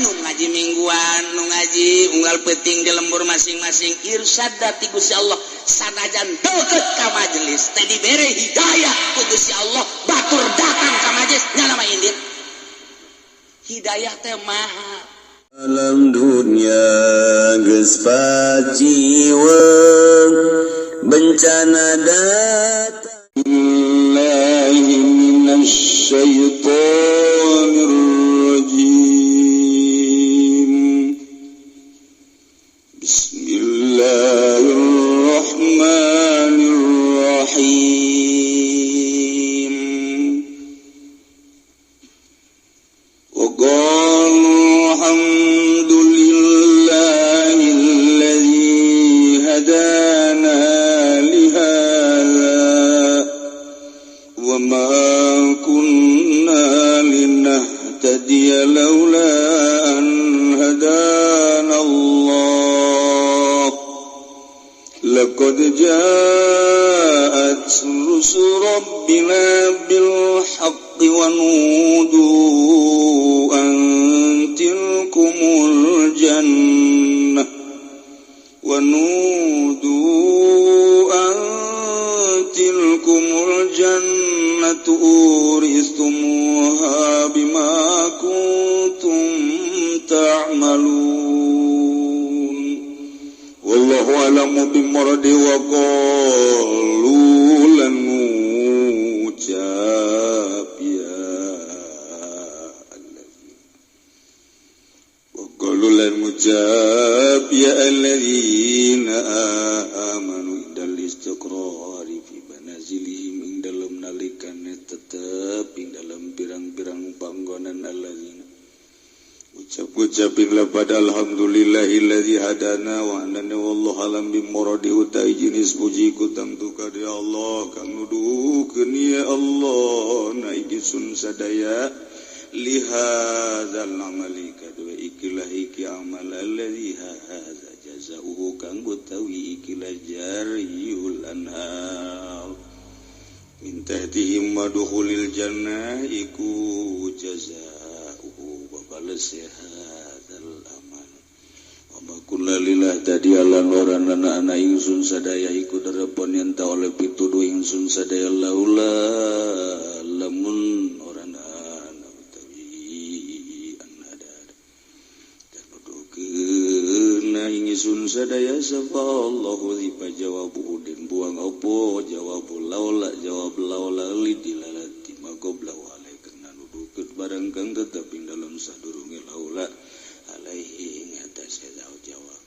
Nu ngaji mingguan, nu ngaji unggal peuting di lembur masing-masing, irsyad ti Gusti Allah. Sanajan deket ka majelis teh dibere hidayah ku Gusti Allah, batur datang ka majelis nyana mah indit. Hidayah teh maha. Alam dunia geus paciweng, bencana datang. Billahi minasyaitonir rajim. Bismillahirrahmanirrahim. Wa qalu alhamdulillahi hadana lihadza wa ma kunna linahtadiya laula an hadana Allah. Laqad ja'at rusul rabbina bil haqqi wa nudu an tilkumul jannah wa nudu an tilkumul jannatu uristumuha bima kuntum ta'malun. Wallahu a'lamu bimuradi wa qalu lan ngucap ya wa qalu lan ngucap ya alladzina amanu indal istiqrari fi manazilihim, ing dalem nalikane tetep ing dalem pirang-pirang panggonan alladzina. Ucap-ucapin pada alhamdulillahilladzi hadana wa anana wallahu alam bimuradi utai jenis puji ku tangtu ka ya Allah kang nuduhkeun ya Allah na ingsun sadaya lihadzal amali kadua ikilah iki amal alladzi hadza jazaohu kang utawi ikilah jariyul anhar min tahtihim madkhulil jannah iku jazaohu babales hadzal amal. Wa ma kunna lillah tadi alan ora ana ingsun sadaya iku derepon yen ta oleh pituduh ingsun sadaya laula lamun ora ana utawi anada dan nuduhkeun ingsun sadaya sapa Allahu di jawabu den buang opo jawabu laula jawab laula li dilalati maqobla alaikna nuduhkeun barang kang tetep ing dalem sadurunge laula alaihi ing atase jawab.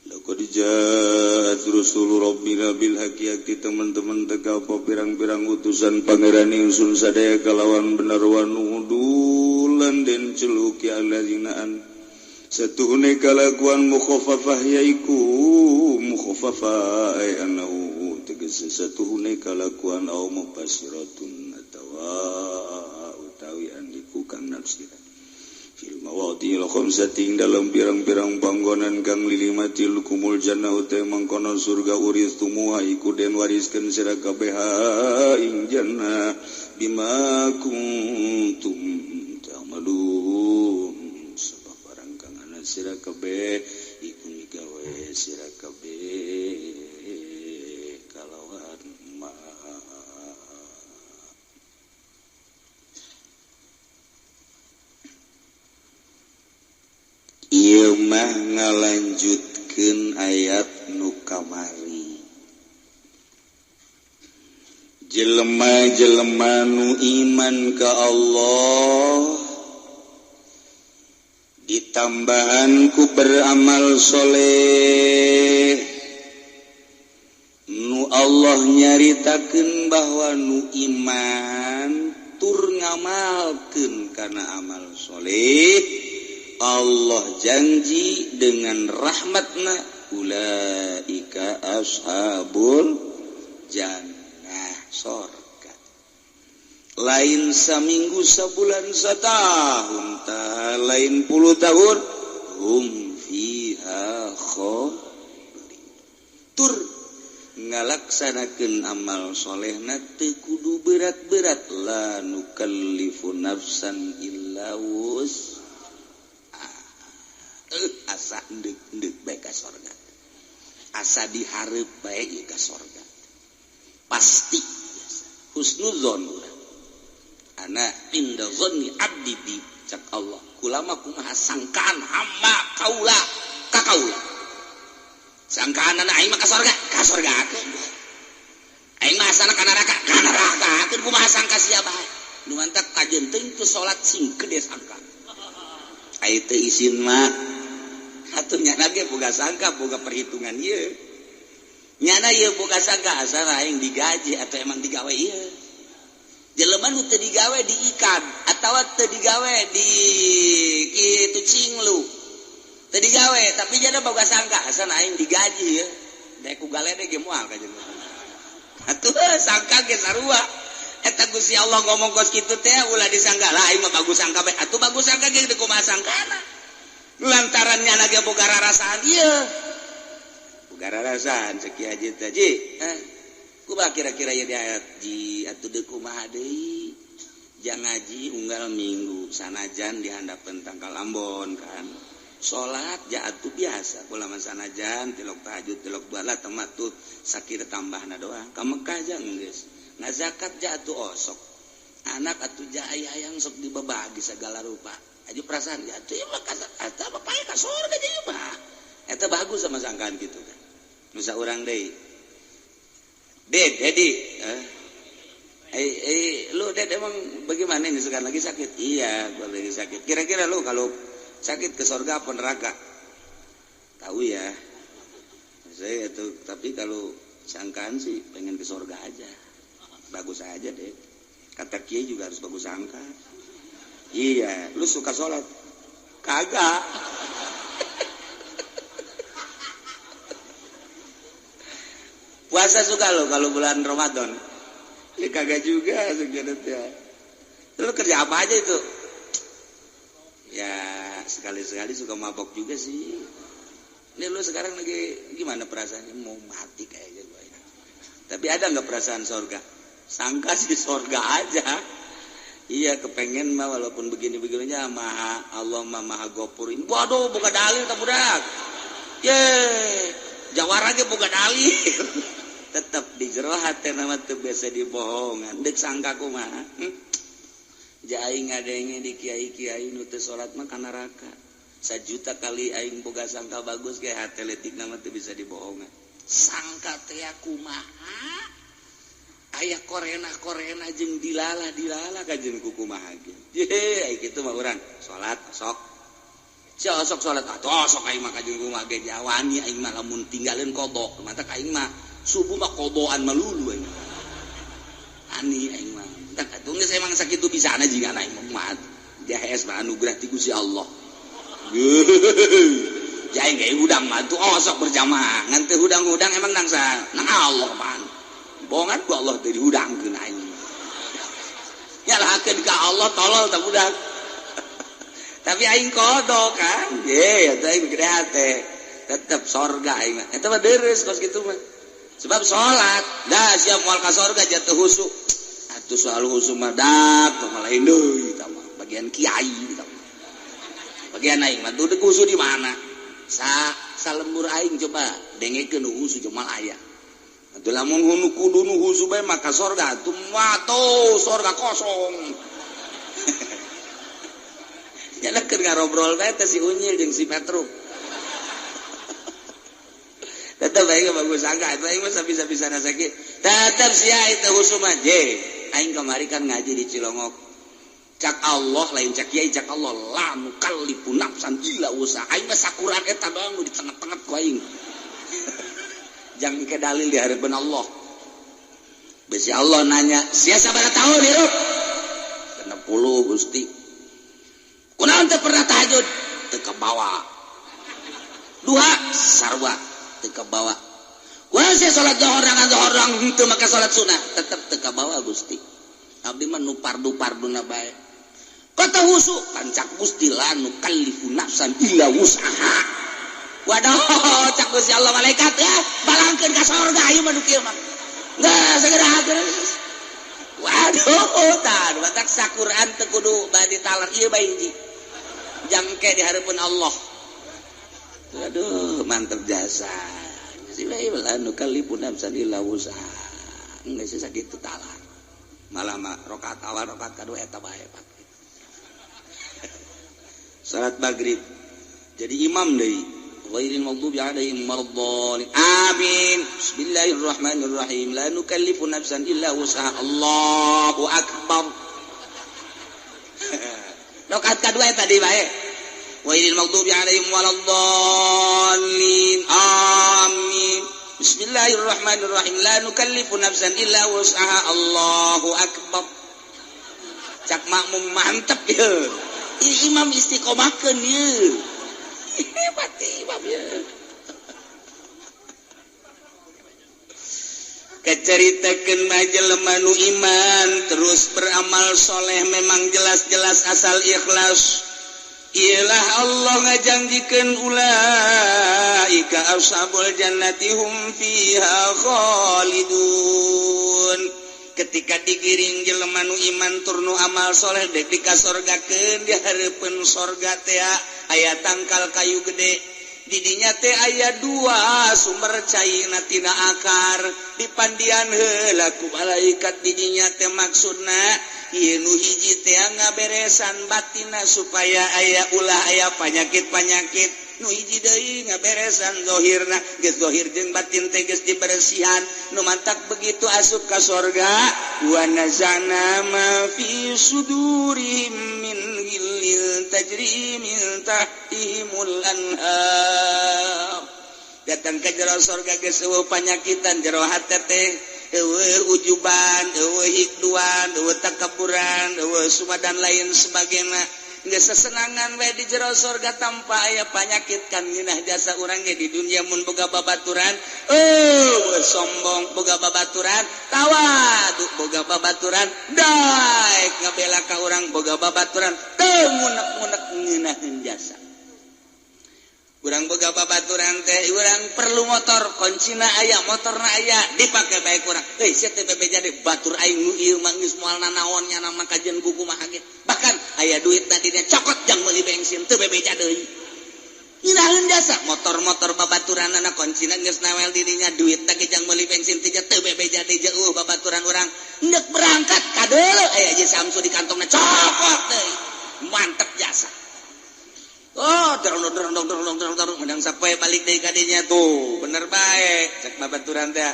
Laqad ja'at rusulu rabbina bil haqqi, teman-teman teka apa pirang-pirang utusan pangeran ingsun sadaya kalawan bener wa nudulan den celuki alladzina an satuhune kalakuan mukhaffafah yaiku mukhaffafah ay annahu tegese satuhune kalakuan au mubasyiratun atawa utawi andiku kang nafsiran fil mawadhil khamsati dalam pirang-pirang panggonan kang lilimatil kumul jannah uta mangkono surga uristumuha iku den wariskeun sira kabeh ing jannah bima kuntum ta'malun sebab barang kang ana sira kabeh iku migawe sira kabeh kalawan ma. Ieu mah ngalanjutkeun ayat nu kamari. Jelema-jelema nu iman ka Allah ditambahan ku beramal soleh, nu Allah nyaritakeun bahwa nu iman tur ngamalkeun kana amal soleh, Allah janji dengan rahmatna ulaika ashabul jannah, sorga. Lain saminggu, sabulan, satahun, ta lain puluh tahun, hum fiha khalidun. Tur ngalaksanakeun amal solehna teu kudu berat-berat, la nukallifu nafsan illa wus. Asa endek-endek bae ka sorga. Asa dihareup bae ieu ka sorga. Pasti biasa. Husnuzon urang. Ana inda zanni abdi bi cak Allah. Kulama kumaha sangkaan hamba kaula ka kaula. Sangkaan aing mah ka sorga, ka sorgakeun. Aing mah asana ka neraka, ka nerakakeun kumaha sangka sia bae. Nu mantak kajeun teuing teu salat sing gede sangka. Ai teu isin mah atuh nyana ge boga sangka boga perhitungan ieu. Nyana ieu boga sangka asana aing digaji atau emang digawe ieu. Jelema nu teu digawe diikat atawa teu digawe di kitu cinglu. Teu digawe tapi jana boga sangka asana aing digaji ieu. Daek ku galede ge moal ka jelema. Atuh sangka ge sarua. Eta Gusti Allah ngomong kos kitu teh ulah disangka lah aing mah bagus sangka bae. Atuh bagus sangka ge kumaha sangkana. Lantaran nyana ge boga rarasaan ieu. Boga rarasaan cek Kiai Haji teh ji. Kumaha kira-kira ieu di ayat ji atuh deui kumaha deui. Jang ngaji unggal minggu sanajan di handapeun tangkal Ambon kan. Salat ja atuh biasa kula mah sanajan tilok tahajud tilok dua lah temat tuh sakira tambahna doang. Ka Mekah ja geus. Ngazakat ja atuh osok. Anak atuh ja hayang sok dibabagi segala rupa. Aju perasaan ya atuh ieu mah eta bapaknya ka surga jadi mah. Eta bagus sama sangkaan gitu kan. Nusa urang deui. Ded, Dedi, lu Ded emang bagaimana ini sekarang lagi sakit? Iya, gua lagi sakit. Kira-kira lu kalau sakit ke surga apa neraka? Tahu ya. Saya itu, tapi kalau sangkaan sih pengen ke surga aja. Bagus aja deh. Kata kiai juga harus bagus sangka. Iya, lu suka sholat? Kagak. Puasa suka lo kalau bulan Ramadan? Ya kagak juga sebenarnya. Lu kerja apa aja itu? Ya sekali-sekali suka mabok juga sih. Ini lu sekarang lagi gimana perasaannya? Mau mati kayaknya gua ini. Tapi ada nggak perasaan sorga? Sangka sih sorga aja. Iya kepengen mah walaupun begini-begininya maha Allah mah maha gopur. Waduh buka dalil tak budak. Ye, jawara ge buka dalil. Tetap di jero hate nama teu biasa dibohongan. Deuk sangka kumaha? Ja aing ngadenge di kiai-kiai nu teu salat mah ka neraka. Sajuta kali aing boga sangka bagus ge hate leutik nama teu bisa dibohongan. Sangka teh kumaha? Aya korena-korena jeung dilalah-dilalah kajeun ku kumaha ge. Ye, ai kitu mah urang salat sok. Sia sok salat atuh sok aing mah kajeun kumaha ge jawani aing mah lamun tinggalin qada. Mata aing mah subuh mah qadaan melulu aing. Ani aing mah. Tak atuh geus emang sakitu bisana jiga aing mah. Jahes mah anugerah ti Gusti Allah. Jaing ge hudang mah atuh osok berjamaah. Ngan teu hudang-hudang emang nang sa nang Allah mah. Bohongan ku Allah teu dihudangkeun aing. Nyalahkeun ka Allah tolol tah budak. Tapi aing kodok kan. Ye, eta aing gede hate. Tetep sorga aing mah. Eta mah deres kos kitu mah. Sebab salat, dah siap moal ka sorga jatuh husu. Atuh soal husu mah dak mah lain deui eta mah. Bagian kiai eta mah. Bagian aing mah duduk husu di mana? Sa salembur aing coba dengekeun husu jemal aya. Atuh lamun hunu kudu nu husu bae maka sorga atuh matuh sorga kosong. Nyana keur ngarobrol bae teh si Unyil jeung si Petruk. Tetep bae bagus sangka atuh aing mah sabisa-bisana sakit. Tetep sia itu husu mah je. Aing kamari kan ngaji di Cilongok. Cak Allah lain cak kiai cak Allah la nukallifu nafsan illa wusaha. Aing mah sakuran eta doang nu ditenget-tenget ku aing. Jangan ke dalil di hadapan Allah. Besi Allah nanya, sia sabaraha tahun hirup? 60 Gusti. Kunaon teu pernah tahajud? Teu kabawa. Duha sarua teu kabawa. Kunaon sia salat zuhur rangan zuhur rang henteu make salat sunah? Tetep teu kabawa Gusti. Abdi mah nu pardu-parduna bae. Kata husu pancak Gusti la nukallifu nafsan illa wus'aha. Waduh, cak Gusti Allah malaikat ya, balangkeun ka sorga ieu mah nu kieu mah. Geus segera geus. Waduh, tah batak sakuran teu kudu bade talar ieu bae hiji. Jangke di hareupeun Allah. Aduh, mantep jasa. Si bae la nukallifu nafsan illa wus'aha. Geus sakitu talar. Malah mah rakaat awal rakaat kadua eta bae Pak. Salat maghrib. Jadi imam deui. Ghairil maghdubi alaihim waladdallin. Amin. Bismillahirrahmanirrahim. La nukallifu nafsan illa wus'aha. Allahu akbar. Rakaat kadua eta deui bae. Ghairil maghdubi alaihim waladdallin. Amin. Bismillahirrahmanirrahim. La nukallifu nafsan illa wus'aha. Allahu akbar. Cak makmum mantep ye. Imam istiqomahkeun ye. Hebat imam ye. Keceritakeun mah jelema nu iman terus beramal soleh memang jelas-jelas asal ikhlas. Ialah Allah ngajanjikeun ulaika ashabul jannati hum fiha khalidun. Ketika digiring jelema nu iman tur nu amal soleh dek dikasorgakeun di hareupeun sorga teh aya tangkal kayu gede. Didinya teh aya dua sumber cairna tina akar dipandian heula ku malaikat didinya teh maksudna ieu nu hiji teh ngaberesan batinna supaya aya ulah aya panyakit-panyakit, nu hiji deui ngaberesan zahirna, geus zahir jeung batin teh geus diberesihan. Nu mantak begitu asup ka sorga wa nazana ma fi sudurihim min ghillin tajri min tahtihimul anhar. Datang ke jero sorga geus eueuh panyakitan jero hate teh, eueuh ujuban, eueuh hikduan, eueuh takaburan, eueuh sumadan lain sebagainya. Geus sesenangan we di jero sorga tanpa aya panyakit kan ngeunah jasa urang ge di dunia mun boga babaturan, eueuh sombong boga babaturan, tawadu boga babaturan, daek ngabela ka urang boga babaturan, teu ngunek-ngunek ngeunaheun jasa. Urang boga babaturan teh urang perlu motor, kuncina aya, motorna aya, dipake bae kurang. Heuh, sia teh bebeja deui batur aing nu ieu mah geus moal nanaon nya nama kajian kuku mah ge. Bahkan aya duit tadinya cokot jang meuli bensin teu bebeja deui. Ngeunaheun jasa motor-motor babaturanana kuncina geus nawel dirinya duit teh jang meuli bensin teh teu bebeja deui jeuh babaturan urang. Endek berangkat kadeuleu aya Haji Samsu di kantongna cokot deui. Mantep jasa. Oh, dorong dorong dorong dorong dorong dorong menang sampai balik deui ka dinya tuh. Bener bae cek babaturan teh.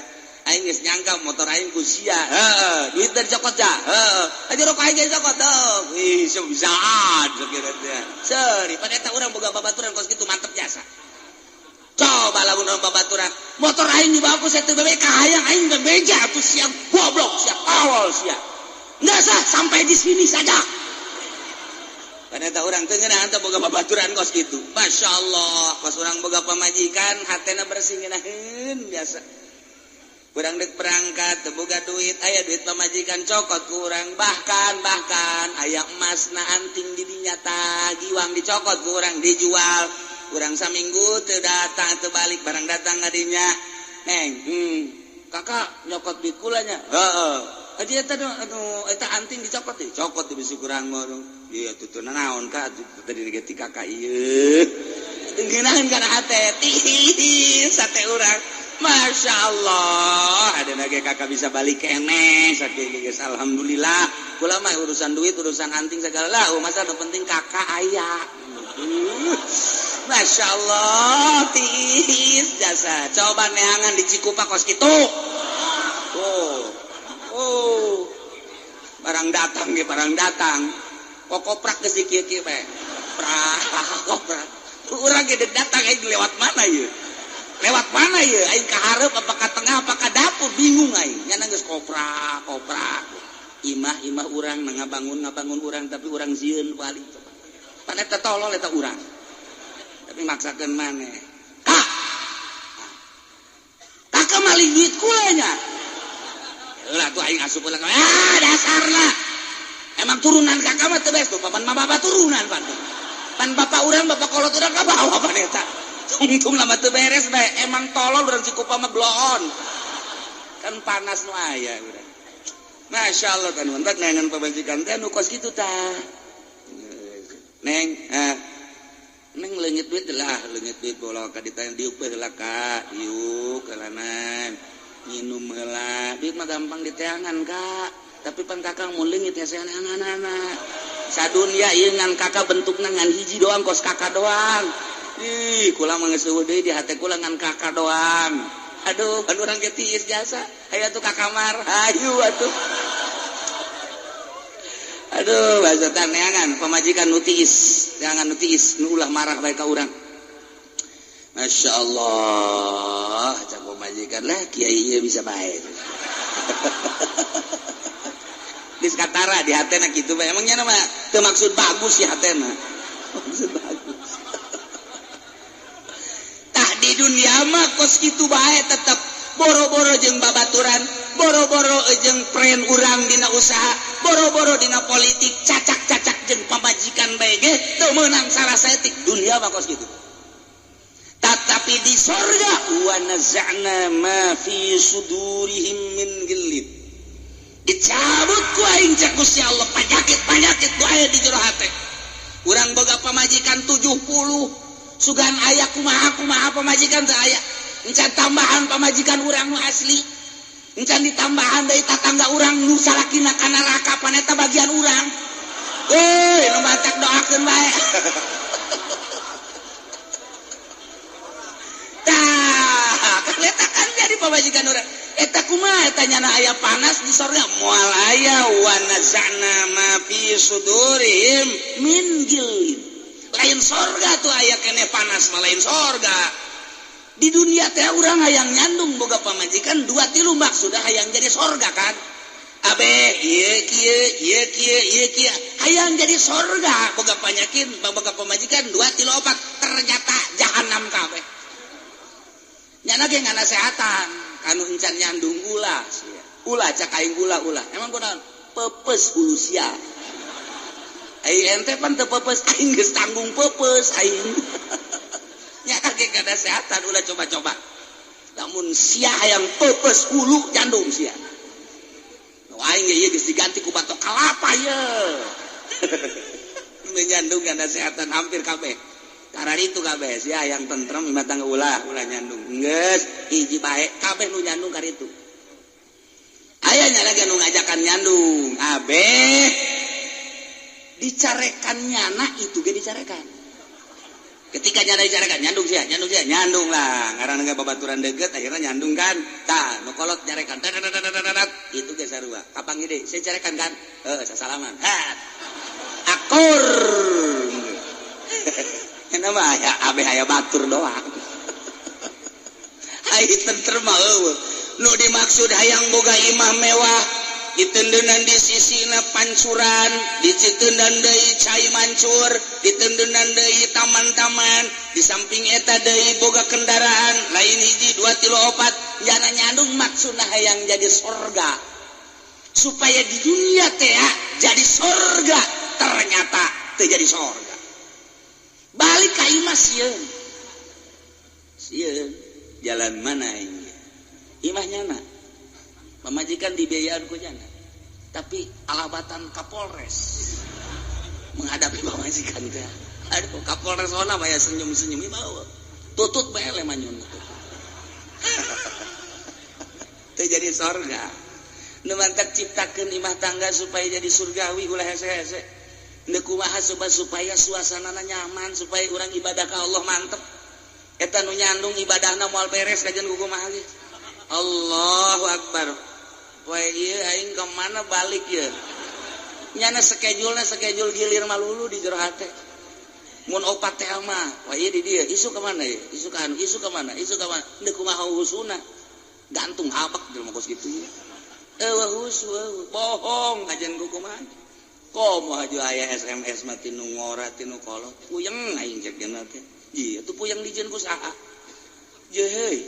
Aing geus nyangka motor aing ku sia. Heeh, duit dari cokot ja. Heeh, aja rokok aing ge cokot tuh. Wih, sia bisaan sakira teh. Seuri, pan eta urang boga babaturan kos kitu mantep jasa. Coba lamun urang babaturan, motor aing dibawa ku sia teu bebe kahayang aing bebeja atuh sia goblok sia tolol sia. Enggak sah sampai di sini saja. Karena eta urang teu ngeunah teh boga babaturan kos kitu. Masya Allah, kos urang boga pamajikan hatena bersih ngeunaheun biasa. Urang dek berangkat teu boga duit, aya duit pamajikan cokot ku urang, bahkan aya emasna anting di dinya tah giwang dicokot ku urang dijual. Urang saminggu teu datang teu balik barang datang ka dinya. Neng, kakak nyokot duit kula nya. Heeh. Aji eta anu eta anting dicokot deui, cokot di bisi kurang mah. Ieu tuh naon ka tadi ge ti kakak ieu. Ngeunaheun kana hate, tiis sate urang. Masya Allah, ada lagi kakak bisa balik keneh sakieu geus alhamdulillah. Kula mah urusan duit, urusan anting segala lah, masa nu penting kakak aya. Masya Allah, tiis jasa. Coba neangan di Cikupa kos kitu. Oh. Oh. Barang datang ge, barang datang. Kokoprak geus di kieu-kieu bae. Prak, kokoprak. Urang ge datang aing lewat mana ieu? Lewat mana ieu? Aing ka hareup apa ka tengah apa ka dapur bingung aing. Nya geus koprak, koprak. Imah-imah urang ngabangun-ngabangun urang tapi urang sieun wali. Pan eta tolol eta urang. Tapi maksakeun maneh. Kak. Kakak maling duit kula nya. Lah tuh aing asup ulah. Ah, dasarlah. Emang turunan kakak mah teu beres tuh, paman mah bapak turunan pan. Pan bapak urang, bapak kolot urang ka bawa pan eta. Tungtung lama teu beres bae, emang tolol urang Cikupa mah bloon. Kan panas nu aya urang. Masya Allah kan wentak neangan pamajikan teh nu kos kitu tah. Neng, Neng leungit duit lah, leungit duit bola ka ditanya diuk heula ka, diuk heulanan. Nginum heula, duit mah gampang diteangan kak. Tapi pan kakak mun leungit heseanana. Sadunya ieu ngan kakak bentukna ngan hiji doang kos kakak doang. Ih, kula mah geus eueuh deui di hate kula ngan kakak doang. Aduh, kan urang ge tiis jasa. Hayu atuh ka kamar, hayu atuh. Aduh, bahasa neangan pamajikan nu tiis, neangan nu tiis, nu ulah marah bae ka urang. Masya Allah, cak pamajikan lah kiai ieu bisa bae. Geus katara di hatena kitu bae. Emang nya mah teu maksud bagus si hatena. Maksud bagus. Tah di dunia mah kos kitu bae tetep boro-boro jeung babaturan, boro-boro jeung pren urang dina usaha, boro-boro dina politik, cacak-cacak jeung pamajikan bae ge teu meunang salah saeutik dunia mah kos kitu. Tetapi di sorga wa naza'na ma fi sudurihim min ghillin. Dicabut ku aing cek Gusti Allah penyakit-penyakit ku aya di jero hate. Urang boga pamajikan 70, sugan aya kumaha-kumaha pamajikan teu aya. Encan tambahan pamajikan urang nu asli. Encan ditambahan deui tatangga urang nu salakina ka neraka pan eta bagian urang. Euy, nu matak doakeun bae. Tah, kan eta kan jadi pamajikan urang. Eta kumaha eta nyana aya panas di sorga moal aya wa naza'na ma fi sudurihim min ghillin. Lain sorga tuh aya keneh panas mah lain sorga. Di dunia teh urang hayang nyandung boga pamajikan 2 3 maksudna hayang jadi sorga kan. Abe ieu kieu ieu kieu ieu kieu hayang jadi sorga boga panyakin boga pamajikan 2 3 4 ternyata jahanam kabeh. Nyana ge nganasehatan kanu encan nyandung ulah sia. Ulah cak aing ulah ulah. Emang kunaon? Pepes hulu sia. Ai ente pan teu pepes aing geus tanggung pepes aing. Nyana ge nganasehatan ulah coba-coba. Lamun sia hayang pepes hulu nyandung sia. Nu aing ge ieu geus diganti ku batok kalapa ye. Nu nyandung nganasehatan hampir kabeh. Karena itu kabeh sia hayang tentrem imah tangga ulah ulah nyandung. Geus hiji bae kabeh nu nyandung karitu. Aya nya lagi nu ngajakan nyandung. Abeh dicarekan nyana itu ge dicarekan. Ketika nyana dicarekan nyandung sia, nyandung sia, nyandung lah. Ngaranna ge babaturan deukeut akhirnya nyandung kan. Tah nu kolot nyarekan. Itu ge sarua. Kapan gede saya carekan kan? Heuh sasalaman. Ha. Akur. Kenapa aya abeh aya batur doang. Ai tentrem mah eueuh. Nu dimaksud hayang boga imah mewah, ditendenan di sisina pancuran, dicitendenan deui cai mancur, ditendenan deui taman-taman, di samping eta deui boga kendaraan, lain hiji 2 3 4, jana nyandung maksudna hayang jadi sorga. Supaya di dunia teh jadi sorga, ternyata teu jadi sorga. Balik ka imah sieun. Sieun jalan mana ini? Imah nyana. Pamajikan dibiayaan ku nyana. Tapi alabatan Kapolres menghadapi pamajikan teh. Aduh, Kapolres ona mah ya senyum-senyum imah. Tutut bae le manyun. Teu jadi sorga. Nu mantak ciptakeun imah tangga supaya jadi surgawi ulah hese-hese. Ndeu kumaha supaya suasanana nyaman, supaya urang ibadah ka Allah mantep. Eta nu nyandung ibadahna moal beres kajian ku kumaha ge. Allahu Akbar. Poe ieu aing ka mana balik ieu? Nyana schedule-na schedule gilir malulu di jero hate. Mun opat teh mah, wah ieu di dieu, isu ka mana ieu? Isu ka anu, isu ka mana? Isu ka mana? Ndeu kumaha husuna. Gantung habak jelema kos kitu ieu. Eueuh husu, bohong kajian ku kumaha. Komo haju aya SMS mah tinu ngora tinu kolot. Puyeng aing cek dina teh. Ieu tuh puyeng dijieun ku saha? Ye heuy.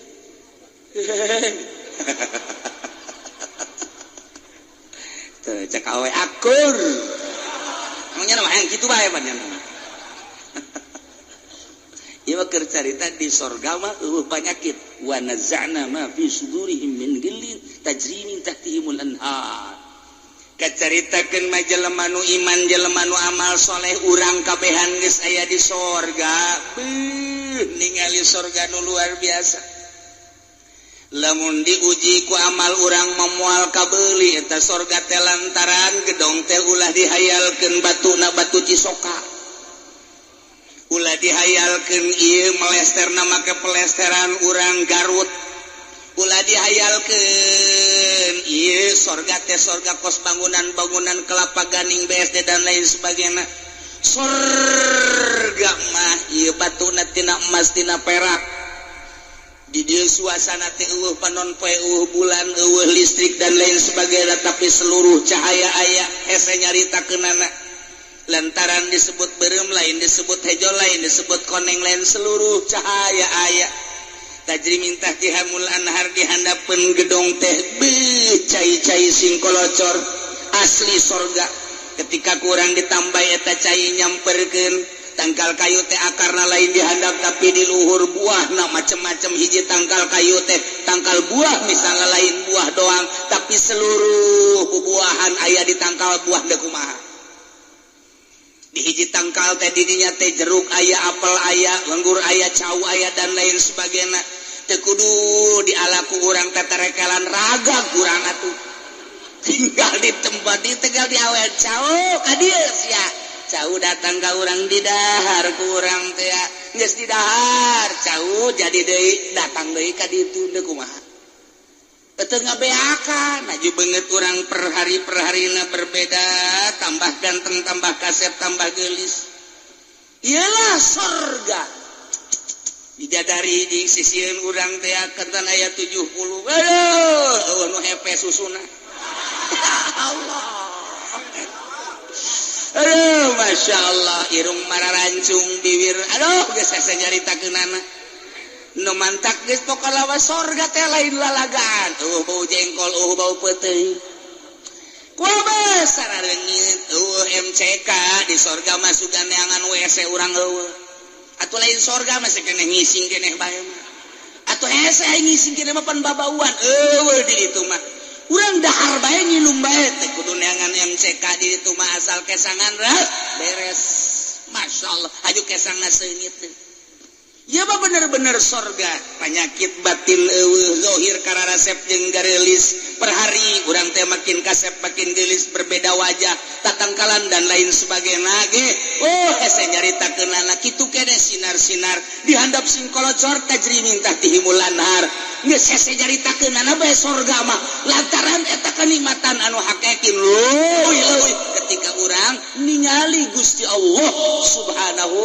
Teu cek awe akur. Emangnya mah hayang kitu bae pan nya. Ieu mah keur carita di sorga mah eueuh panyakit. Wa naza'na ma fi sudurihim min ghillin tajri min tahtihimul anhar. Kacaritakeun mah jelema nu iman, jelema nu amal soleh, urang kabehan geus aya di sorga. Beuh, ningali sorga nu luar biasa. Lamun diuji ku amal urang memual kabeuli eta sorga teh, lantaran gedong teh ulah dihayalkeun batuna batu cisoka, ulah dihayalkeun ieu melesterna make pelesteran urang Garut, ulah dihayalkeun ieu sorga teh sorga kos bangunan-bangunan Kelapa Gading, BSD, dan lain sebagainya. Sorga mah ieu batuna tina emas, tina perak. Di dieu suasana teh euweuh panon poe, euweuh bulan, euweuh listrik, dan lain sebagainya, tapi seluruh cahaya aya. Hese nyaritakeunana, lantaran disebut beureum lain, disebut hejo lain, disebut koneng lain, seluruh cahaya aya. Tajri min tahtihimul anhar, di handapeun gedong teh beuh cai-cai singkolocor, asli sorga. Ketika kurang ditambah eta cai nyamperkeun tangkal kayu teh, akarna lain dihandap tapi di luhur, buah nah macem-macem. Hiji tangkal kayu teh, tangkal buah misalnya, lain buah doang tapi seluruh bubuahan aya di tangkal buah. Deh kumaha di hiji tangkal teh, didinya teh jeruk aya, apel aya, anggur aya, cau aya, dan lain sebagainya. Teu kudu dialaku urang teterekelan raga kurang atuh, tinggal di tempat di tinggal di awet cau ka dieu sia. Cau datang ka urang, didahar ku urang teh. Geus didahar cau, jadi deui datang deui ka ditu. Deui kumaha teu ngabeakan aju beungeut urang per hari per harina berbeda, tambah ganteng, tambah kasep, tambah geulis. Iyalah sorga. Bidadari di sisieun urang teh kentan aya 70. Aduh, euweuh nu hepe susuna. Allah. Aduh, Masya Allah, irung mararancung, bibir, aduh, geus hese nyaritakeunana. Nu mantak geus pokona lawa sorga teh lain lalagaan. Euweuh bau jengkol, euweuh bau peuteuy. Kumaha sarareungit, euweuh MCK di sorga masukan neangan WC urang euweuh. Atuh lain sorga, masih keneh ngising keneh bae mah. Atuh hese aing ngising keneh mah pan babauan. Euweuh di ditu mah. Urang dahar bae, nginum bae, teh kudu neangan MCK di ditu mah, asal kesangan beres. Masya Allah, aju kesangna seungit teh. Ya mah bener-bener sorga, penyakit batin euweuh, zohir kararasep jeung gareulis. Per hari urang teh makin kasep, makin geulis, berbeda wajah, tatangkalan, dan lain sebagainya ge. Oh, hese nyaritakeunana. Kitu kene sinar-sinar di handap singkolocor, tajri min tahtihimul anhar. Geus hese nyaritakeunana bae sorga mah, lantaran eta kenikmatan anu hakikin leuwih leuwih ketika urang ningali Gusti Allah Subhanahu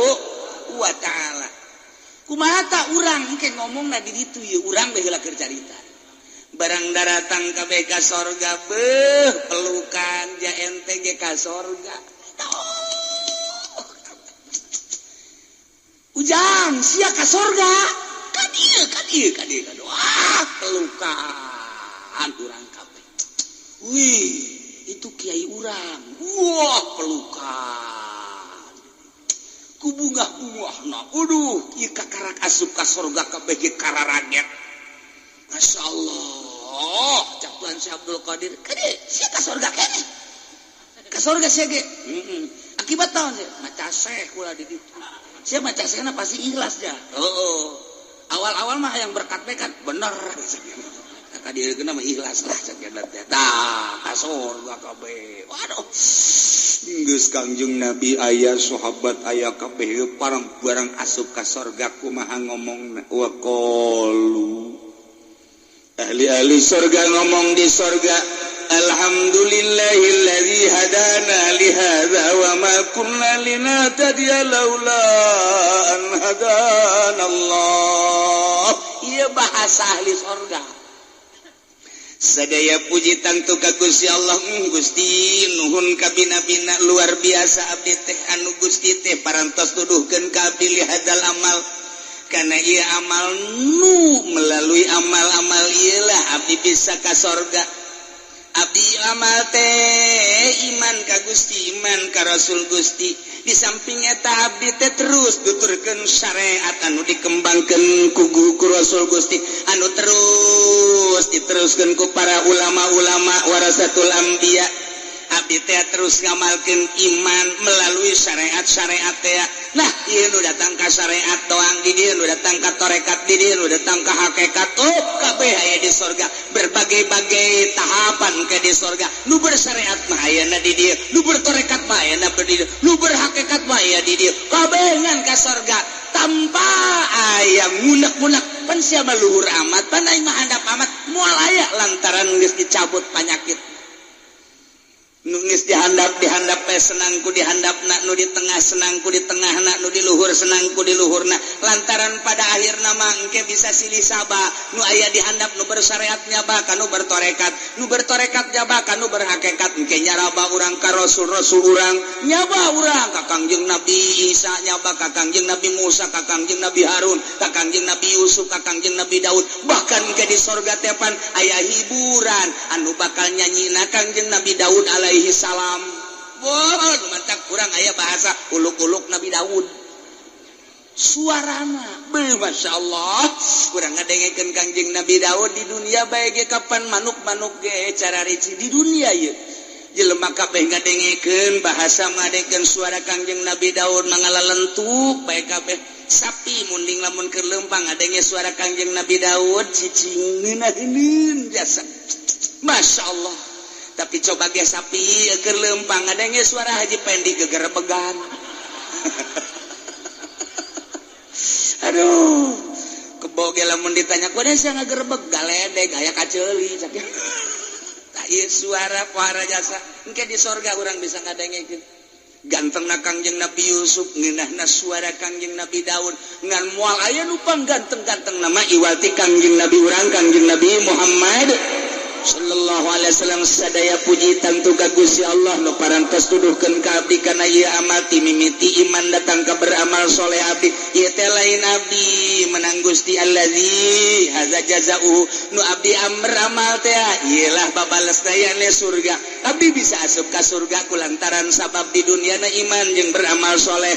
wa Ta'ala. Kumaha ta urang engke ngomongna di ditu ieu urang bae heula keur carita. Barang daratang kabeh ka sorga, beuh, pelukan ja ente ge ka sorga. Oh. Ujang sia ka sorga. Ka dieu, ka dieu, ka dieu, ka dieu. Wah, pelukan urang kabeh. Wih, itu kiai urang. Wah, pelukan. Ku bungah-bungahna. Aduh, ieu kakarak asup ka sorga kabeh ge kararaget. Masya Allah, cak Tuhan Syekh Abdul Qadir, kade sia ka sorga keneh. Ka sorga sia ge. Heeh. Akibat naon sia? Maca syekh ulah di ditu. Sia maca syekhna pasti ikhlas ya. Heeh. Awal-awal mah yang berkat bae kan bener. Kata dia kena mah ikhlas lah cak teh. Tah, ka sorga kabeh. Waduh. Geus Kangjeng Nabi aya, sahabat aya kabeh, parang barang asup ka sorga kumaha ngomongna? Wa qalu, ahli-ahli sorga ngomong di sorga, alhamdulillahilladzi hadana li hadza wa ma kunna linahtadiya laula an hadana Allah. Ieu bahasa ahli sorga. Sadaya puji tangtu ka Gusti Allah. Gusti, nuhun kabina-bina, luar biasa abdi teh anu Gusti teh parantos tuduhkeun ka abdi li hadzal amal, karena ieu amal nu melalui amal-amal ieu lah abdi bisa ka sorga. Abdi amal teh iman ka Gusti, iman ka Rasul Gusti. Di samping eta abdi teh terus tuturkeun syariat anu dikembangkeun ku Rasul Gusti, anu terus diteruskeun ku para ulama-ulama warasatul anbiya. Abdi teh terus ngamalkeun iman melalui syariat-syariat teh. Nah, ieu nu datang ka syariat doang di dieu, nu datang ka tarekat di dieu, nu datang ka hakikat, oh kabeh aya di sorga. Berbagai-bagai tahapan ke di sorga. Nu bersyariat mah ayana di dieu, nu bertarekat mah ayana di dieu, nu berhakikat mah aya di dieu. Kabeh ngan ka sorga tanpa aya ngunek-ngunek, pan sia mah luhur amat, pan aing mah handap amat, moal aya lantaran geus dicabut panyakit. Nu geus dihandap dihandap bae senang ku dihandapna, nu di tengah senang ku di tengahna, nu di luhur senang ku di luhurna, lantaran pada akhirna mah engke bisa silih saba. Nu aya dihandap nu bersyariat nyaba ka nu bertorekat, nu bertorekat nyaba ka nu berhakikat. Engke nyaraba urang ka rasul-rasul urang, nyaba urang ka Kangjeng Nabi Isa, nyaba ka Kangjeng Nabi Musa, ka Kangjeng Nabi Harun, ka Kangjeng Nabi Yusuf, ka Kangjeng Nabi Daud. Bahkan engke di sorga teh pan aya hiburan anu bakal nyanyina Kangjeng Nabi Daud alaihi salam. Wah, mantap, kurang aya bahasa uluk-uluk Nabi Daud suarana. Beuh, Masya Allah, kurang ngadengekeun Kangjeng Nabi Daud di dunia bae ge kapan manuk-manuk ge cara rici di dunia ieu jelema kabeh ngadengekeun bahasa, ngadengekeun suara Kangjeng Nabi Daud mangalalentuk bae kabeh. Sapi munding lamun keur leumpang ngadenge suara Kangjeng Nabi Daud cicing ngeunaheun jasa, Masya Allah. Tapi coba ge sapi keur leumpang ngadenge suara Haji Pendi gegerebegan. Aduh, kebo ge lamun ditanya kudu sia ngagerebeg, galedeg aya kaceuli cak. Tah, ieu suara pohara jasa. Engke di sorga urang bisa ngadengekeun gantengna Kangjeng Nabi Yusuf, ngeunahna suara Kangjeng Nabi Daud, ngan moal aya nu ganteng-ganteng nama iwal ti Kangjeng Nabi urang, Kangjeng Nabi Muhammad sallallahu alaihi wasallam. Sadaya puji tentu ka Gusti Allah nu parantos tuduhkeun ka abdi kana ieu amal, ti mimiti iman datang ka beramal soleh. Abdi ieu teh lain abdi menang, Gusti allazi hadza jazaa'uhu. Nu abdi beramal teh ieu lah babales dayane surga. Abdi bisa asup ka surga kulantaran sabab di dunia na iman jeung beramal soleh.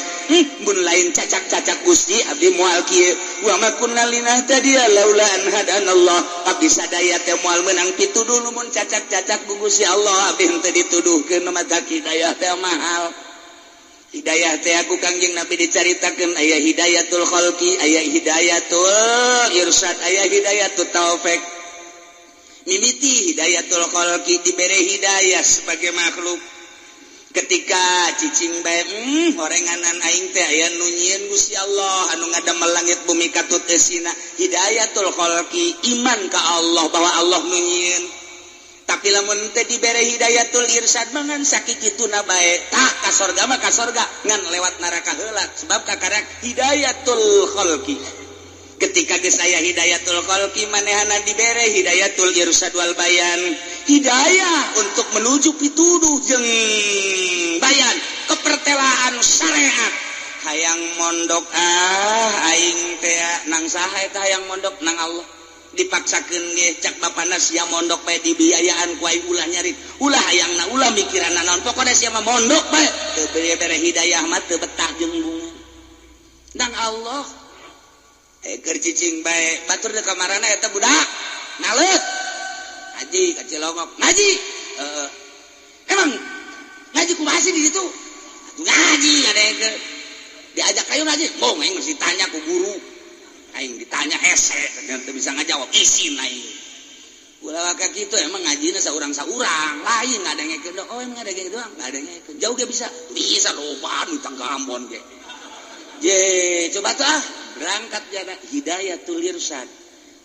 Mun lain cacak-cacak Gusti, abdi moal kieu. Wa ma kunna linahtadiya laula an hadanallah. Abdi sadaya teh moal meunang pituduh mun cacak-cacak ku Gusti Allah abdi henteu dituduhkeun. Mata hidayah teh mahal. Hidayah teh aku Kangjeng Nabi dicaritakeun aya hidayatul khalqi, aya hidayatul irsyad, aya hidayatul taufik. Mimiti hidayatul khalqi, dibere hidayah sebagai makhluk. Ketika cicing bae, horenganan aing teh aya nu nyieun Gusti Allah anu ngadamel langit bumi katut eusina. Hidayatul khalqi, iman ka Allah bahwa Allah nu nyieun. Tapi lamun teh dibere hidayatul irsyad mangan sakikituna bae, tah ka sorga mah ka sorga, ngan lewat neraka heula, sebab kakarak hidayatul khalqi. Ketika geus aya hidayatul khalqi, manehana dibere hidayatul irsyad wal bayan, hidayah untuk menuju pituduh jeung bayan kepertelaan syariat. Hayang mondok ah aing teh nang saha eta? Hayang mondok nang Allah, dipaksakeun ge cak bapana sia mondok bae, dibiayaan ku aing, ulah nyari, ulah hayangna, ulah mikiran naon, pokona sia mah mondok bae. Teu bere hidayah mah teu betah jeung bunga nang Allah. Keur cicing bae, batur teh kamarana eta budak naleut ngaji ka Cilongok ngaji. Emang ngaji kumaha sih di situ? Ngaji ada diajak kayu ngaji mau aing mesti tanya ku guru. Aing ditanya hese teu bisa ngajawab, isin aing. Ulah waka kitu. Emang ngajina saurang-saurang lain ngadengekeun? Oh, emang ngadengekeun doang, ngadengekeun jauh ge bisa, bisa loba nu tangga Ambon ge. Je coba tuh ah berangkat jana hidayatul irsyad,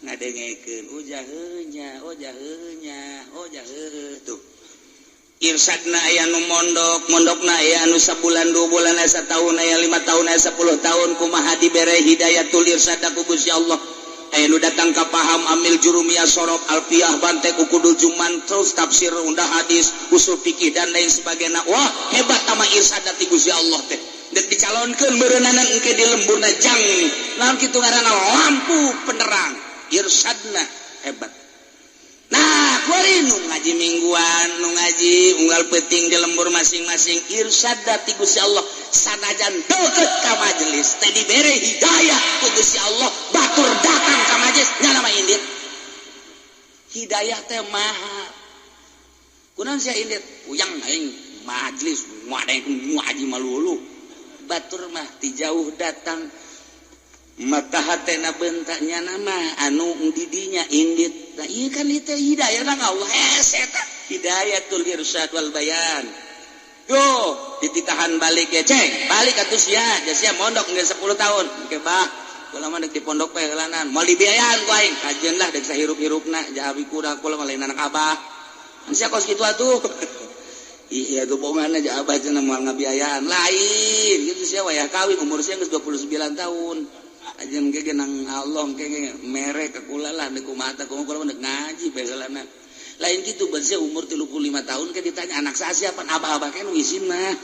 ngadengekeun, oh jaheunya, oh jaheunya, oh jaheuh. Tuh irsadna aya nu mondok, mondokna aya anu sabulan, 2 bulan, aya satahun, aya 5 tahun, aya 10 tahun. Kumaha dibere hidayatul irsyad ku Gusti Allah? Aya nu datang ka paham amil jurumiyah, sorof, alfiah, bantek, ukudul juman, terus tafsir, undah hadis, usul fikih dan lain sebagainya. Wah, hebat sama irsyad ti Gusti Allah teh. Dek dicalonkeun meureunana engke di lemburna jang naon kitu ngaranna, lampu penerang. Irsadna hebat. Nah, kuari nu ngaji mingguan, nu ngaji unggal peuting di lembur masing-masing, irsyad ti Gusti Allah. Sanajan deket ka majelis teh dibere hidayah ku Gusti Allah, batur datang ka majelis nyana mah indit. Hidayah teh mahal. Kunaon sia indit? Uyang aing majlis ngadengkeun ngaji malulu. Batur mah ti jauh datang mata hatena bentak nyana mah anu didinya indit. Nah ieu kan itu hidayah nang Allah hese eta hidayatul irsyad wal bayan. Yo dititahan balik ya ceng, balik atuh sia, sia mondok geus 10 tahun. Engke bah, kula mah deuk di pondok bae heulanan. Moal dibiayaan ku aing, kajeun lah deuk sahirup-hirupna jahawi kuda kula mah lain anak abah. Sia kos kitu atuh. Iya tuh bohongan aja abah cenah moal ngabiayaan. Lain gitu sia wayah kawin umur sia geus 29 tahun. Ajeun ge nang Allah ge mere ka kula lah deuk kumaha tah kula mah deuk ngaji bae heulana. Lain gitu ban sia umur 35 tahun ke ditanya anak saha siapa abah-abah kan isin mah.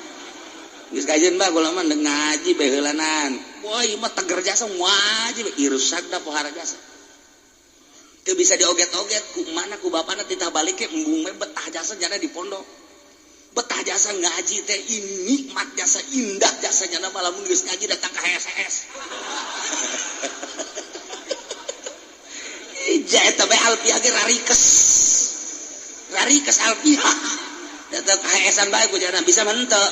Geus kajeun bah kula mah deuk ngaji bae heulanan. Wah ieu mah teger jasa wajib irsak da pohara jasa. Teu bisa dioget-oget ku mana ku bapana titah balik ke embung we betah jasa jana di pondok. Betah jasa ngaji teh ini nikmat jasa indah jasa jana lamun geus ngaji datang ka HSS. Ija eta bae alpiah ge rarikes. Rarikes alpiah. Datang ka HSan bae ku jana bisa mah henteu.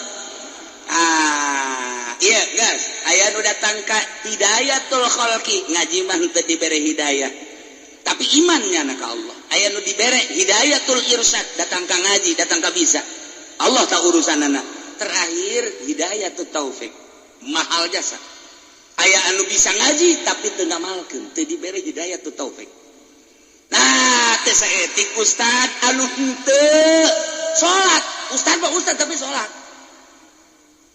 Ah, iya guys, aya nu datang ka hidayatul khalqi ngaji mah henteu dibere hidayah. Tapi imannya na ka Allah. Aya nu dibere hidayatul irsyad datang ka ngaji, datang ka bisa. Allah tak urusanana. Terakhir hidayatul taufik. Mahal jasa. Aya anu bisa ngaji tapi teu ngamalkeun, teu dibere hidayatul taufik. Nah, teu saetik ustad anu henteu salat. Ustad mah ustad tapi salat.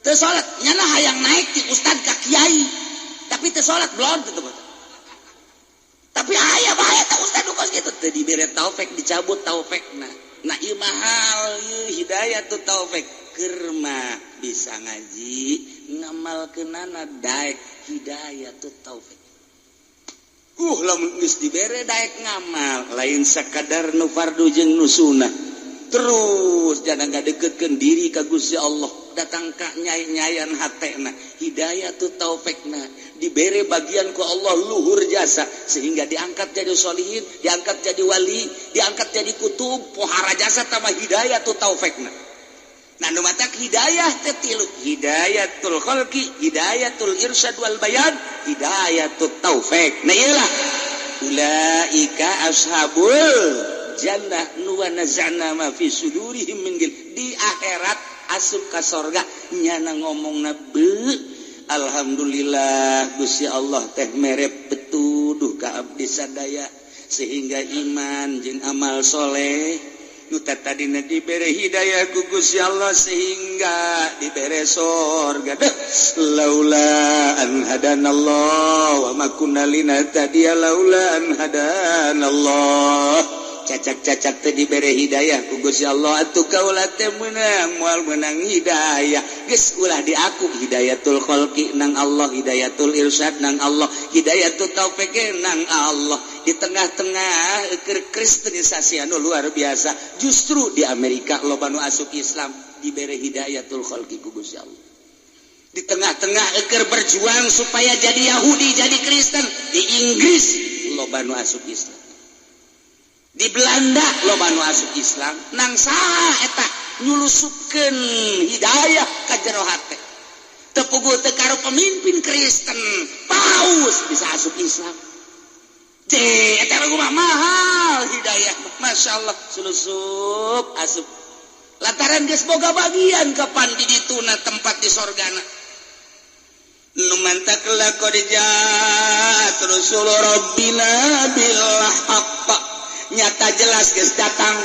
Teu salat nyana hayang naik ti ustad ka kiai. Tapi teu salat blon teu. Tapi aya bae teh ustad nu kos kitu teu dibere taufik, dicabut taufikna. Nah ieu mahal ieu hidayatul taufik. Keur mah bisa ngaji ngamalkeunana daek hidayatul taufik. Lamun geus dibere daek ngamal lain sakadar nu fardu jeung nu sunah. Terus jangan ngadeukeutkeun diri ka Gusti Allah, datang ka nyai-nyayan hatena hidayatul taufikna dibere bagian ku Allah luhur jasa sehingga diangkat jadi sholihin, diangkat jadi wali, diangkat jadi kutub, pohara jasa tambah hidayatul taufikna. Nah nu matak hidayah teh tilu, hidayatul khalqi, hidayatul irsyad wal bayan, hidayatul taufik. Nah iyalah ulaika ashabul jannah nu wa nazana ma fi sudurihim min gil. Di akhirat asup ka sorga nyana ngomongna beuh alhamdulillah Gusti Allah teh mere petuduh ka abdi sadaya sehingga iman jeung amal soleh nu tadina dibere hidayah ku Gusti Allah sehingga dibere sorga. Deh laula an hadanallah wa ma kunna linahtadiya laula an hadanallah. Cacak-cacak teh dibere hidayah ku Gusti Allah atuh kaula teh meunang moal meunang hidayah. Geus ulah diaku hidayatul khalqi nang Allah, hidayatul irsyad nang Allah, hidayatul taufik nang Allah. Di tengah-tengah keur kristenisasi anu luar biasa, justru di Amerika loba nu asup Islam dibere hidayatul khalqi ku Gusti Allah. Di tengah-tengah keur berjuang supaya jadi Yahudi, jadi Kristen, di Inggris loba nu asup Islam. Di Belanda loba nu asup Islam, nang saha eta nyulusupkeun hidayah ka jero hate. Teu puguh teu karo pemimpin Kristen, paus bisa asup Islam. Je, eta mah mahal hidayah, masya Allah sulusup asup. Lantaran geus boga bagian kapan di dituna tempat di sorgana. Nu mantak laqad ja'at rusul rabbina bil haqq. Nyata jelas geus datang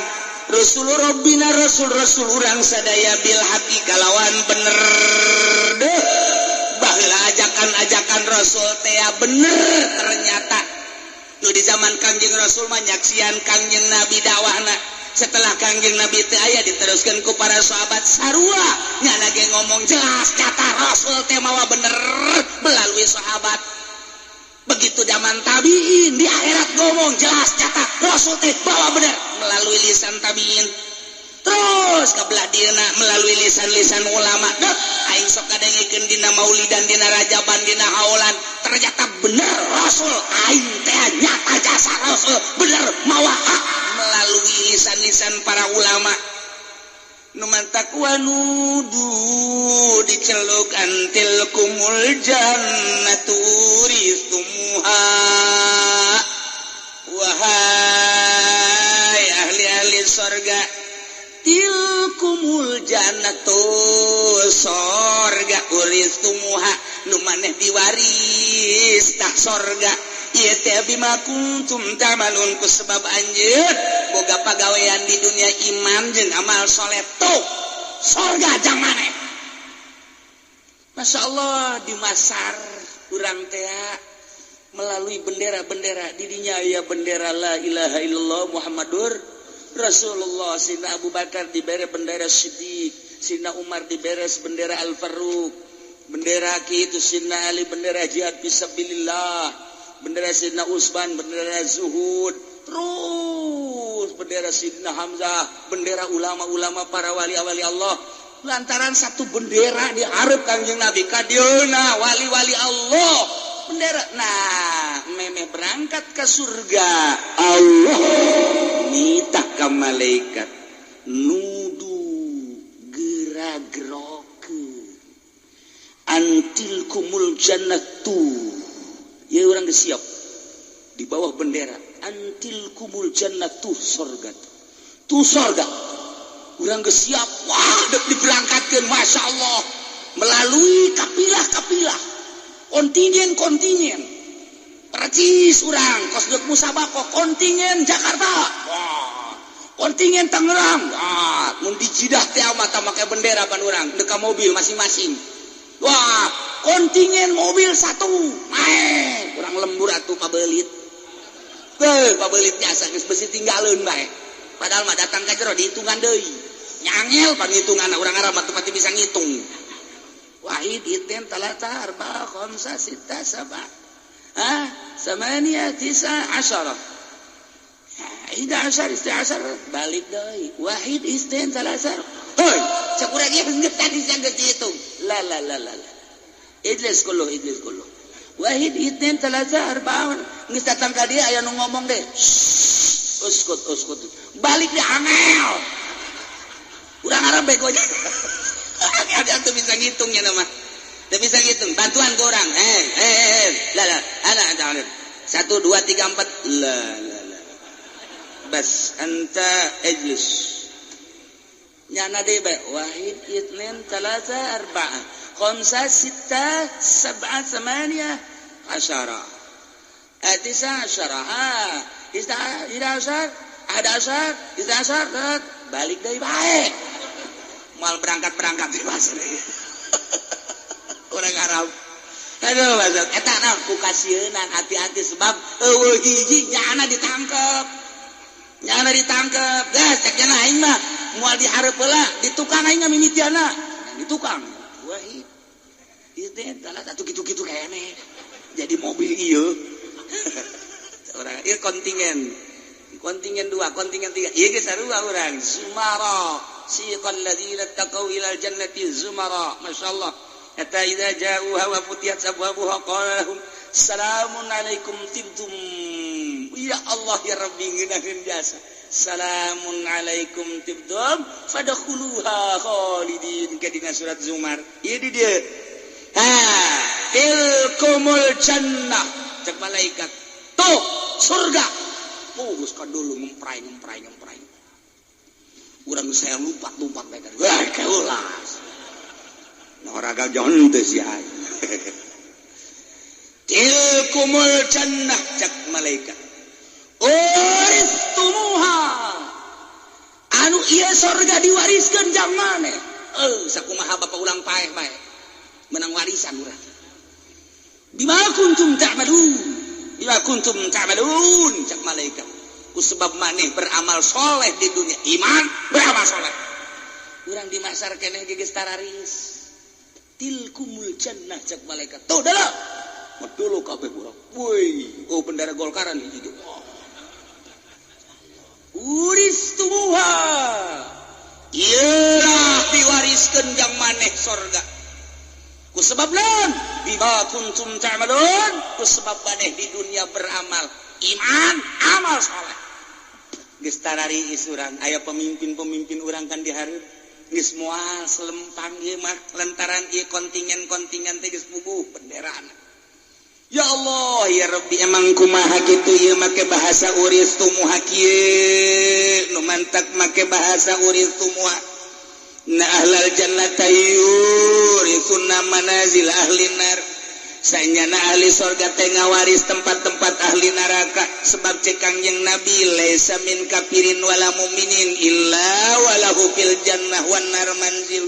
Rasul Rabbina Rasul-rasul urang sadaya bil haqi kalawan bener. Deh baheula ajakan-ajakan Rasul teh bener ternyata. Nu di zaman Kangjeng Rasul mah nyaksian Kangjeng Nabi dakwahna. Setelah Kangjeng Nabi teu aya diteruskeun ku para sahabat sarua nyana ge ngomong jelas nyata Rasul teh mawa bener melalui sahabat. Begitu zaman tabiin di akhirat ngomong jelas nyata Rasul teh bawa bener melalui lisan tabiin. Terus ke belah dieuna melalui lisan-lisan ulama. Deh aing sok kadengikeun dina maulidan, dina rajaban, dina haulan, ternyata bener Rasul aing teh nyata jasa Rasul bener mawa hak melalui lisan-lisan para ulama. Nu mantak wanudu diceluk antil kumul jannatu uristumuha. Wahai ahli-ahli sorga, tilkumul jannatu sorga uristumuha nu maneh diwaris tah sorga. Ieu teh bima kuntum ta'malun ku sebab anjeun boga pagawean di dunia iman jeung amal soleh tuh sorga jang maneh. Masya Allah di masar urang teh melalui bendera-bendera didinya aya bendera la ilaha illallah Muhammadur Rasulullah. Sina Abu Bakar dibere bendera Siddiq, Sina Umar diberes bendera Al-Faruq, bendera kitu Sina Ali bendera jihad fisabilillah, bendera Sidna Utsman bendera zuhud, terus bendera Sidna Hamzah, bendera ulama-ulama para wali-wali Allah. Lantaran satu bendera diharap Kangjeng Nabi kadieuna wali-wali Allah bendera. Nah, memeh berangkat ke surga Allah nitah ka malaikat nudu gera-gerokeun antil kumul jannatu. Ya orang siap di bawah bendera antil kumul jannatu sorga tu sorga. Orang siap, wah dek diberangkatkan masya Allah melalui kapilah-kapilah kontingen-kontingen percis orang kos dek musabaqah kontingen Jakarta, wah kontingen Tangerang, wah mun di Jidah teh mata make bendera pan urang dek ka mobil masing-masing. Wah, kontingen mobil satu, main kurang lembur atuh pabelit. Teu pabelit biasa geus besi tinggaleun bae. Padahal mah datang ka jero dihitungan deui. Nyangel panghitunganna urang Arab mah teu pati bisa ngitung. Wahid itnin talata arba khamsa sitta sab'a. Ah, samania tisa asyara. Ida asyar isti asyar balik deui. Wahid isnin talata. Hoi, cek urang ieu geus tadi geus dihitung. La la la la. Idlis kullu idlis kullu. Wahid itnin talata arba'un. Geus datang ka dieu aya nu ngomong deh. Uskut uskut. Balik deh angel. Urang Arab bego nya. Angel dia tuh bisa ngitungnya nama. Teu bisa ngitung. Bantuan ke orang. La la ana ana. 1 2 3 4. La la la. Bas anta ijlis. Nyana deui bae. Wahid itnin talata arba'ah khamsa sitta sab'a samaniya asyara tisa asyara ista ida asyar ada asyar ista asyar balik deui bae moal berangkat-berangkat di pasar urang Arab. Aduh maksud eta naon ku kasieunan hati-hati sebab eueuh hiji nyana ditangkep. Nyana ditangkep. Geus cek nya aing mah moal dihareup heula di tukang aing mimitiana. Di tukang. Wahid. Ieu teh atuh kitu-kitu keneh. Jadi mobil ieu. Urang ieu kontingen. Kontingen 2, kontingen 3. Ieu geus sarua urang. Zumara. Siqal ladzina taqaw ilal jannati zumara. Masyaallah. Hatta idza ja'uha wa futiyat abwabuha qala lahum salamun alaikum tibtum. Ya Allah ya Rabbi ngeunaheun jasa. Salamun alaikum tibtum fadkhuluha khalidin ka dina surat Zumar. Ieu di dieu. Ha, tilkumul jannah cek malaikat. Tuh surga. Oh, geus ka dulu ngemprai. Urang saya lompat-lompat bae. Wah, keulas. Noraga jonte si aing. Tilkumul jannah cek malaikat. Uristumuha. Anu ieu sorga diwariskeun jang maneh. Sakumaha bapak ulang paeh bae. Menang warisan urang. Bima kuntum ta'malun. Bima kuntum ta'malun cek malaikat. Ku sebab maneh beramal soleh di dunia, iman beramal soleh. Urang di masar keneh ge geus tararis. Tilkumul jannah cek malaikat. Tuh dah. Medulu kabeh urang. Woi, oh bendera Golkaran hiji teh. Uristumuha. Ieu diwariskeun jang maneh sorga. Ku sebab naon? Bima kuntum ta'malun. Ku sebab maneh di dunia beramal iman, amal soleh. Geus tarariis urang, aya pemimpin-pemimpin urang kan dihareup. Geus moal selempang ieu mah lantaran ieu kontingen-kontingen teh geus puguh benderana. Ya Allah ya Rabbi emang kumaha kitu ieu make bahasa uris tumuha kieu nu mantak make bahasa uris tumuha. Na ahlal jannata yurisuna manazil ahli nar. Sanyana ahli sorga teh ngawaris tempat-tempat ahli neraka sebab cek Kangjeng Nabi laisa min kafirin wala muminin illa walahu fil jannah wan nar manzil.